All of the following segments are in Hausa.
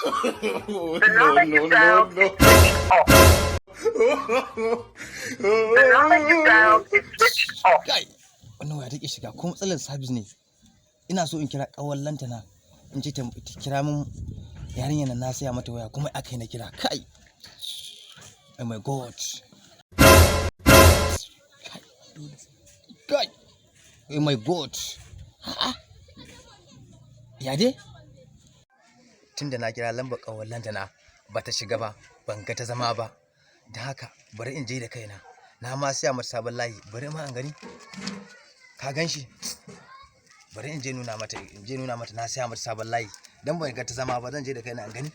The No, number you no, no, dialed no. is switched off. The number you dialed is switched off. Kai, wannan waya take shiga ko matsalar sabis ne. Ina so in kira ƙawar lantana, in ce ta kira min yarinyar nan, na saya mata waya kuma aka yi na kira. Kai, oh my God, kai, kai, oh my God. A'a, ya dai tunda na kira lambar ƙawar lantana ba ta shiga ba, ban ga ta zama ba. Don haka bari in je da kaina. Na ma siya mata sabon layi, bari ma an gani. Ka gan shi, bari in je nuna mata, in je nuna mata na siya mata sabon layi. Dan ban ga ta zama ba, zan je da kaina in gani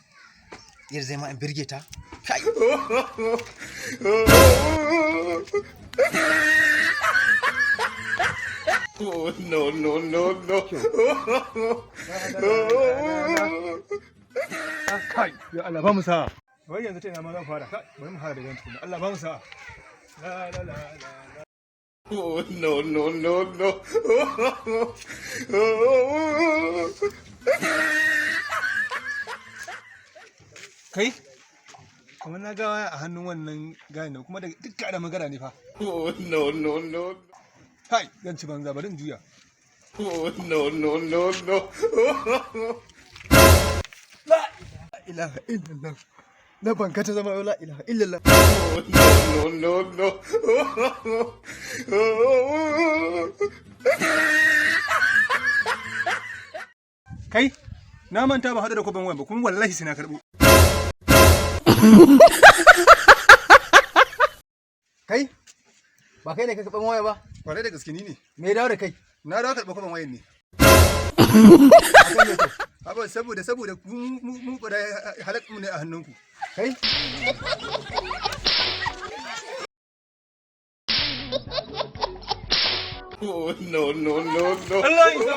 yadda zai ma in birge ta. Kai. Oh, no, no, no, no. Kai, ya Allah ba mu sa'a. Wai yanzu ta ina ma zan fara? Kai, bari mu fara da yanzu. Allah ba mu sa'a. La la la la la. Oh, no, no, no, no. Kai, kamar na ga waya a hannun wannan gani nan kuma da dukkan da magana ne fa. Oh, no, no, no. Kai, zan ci banza, bari in juya. Oh, no, no, no, no. La ilaha illallah. Na banka ta zama, la ilaha illallah. Oh, no, no, no, no. Kai, na manta ba haɗu da kwaban wayan ba, kuma wallahi sai na karɓo. Kai, ba kai ne ka karɓar waya ba? Kwarai da gaske ni ne. Me ya dawo da kai? Na dawo karɓa kwaban wayan ne. Akan me to? Haba, saboda mu halak mu ne a hannunku. Kai. Oh, no, no, no, no. Allah ya isa.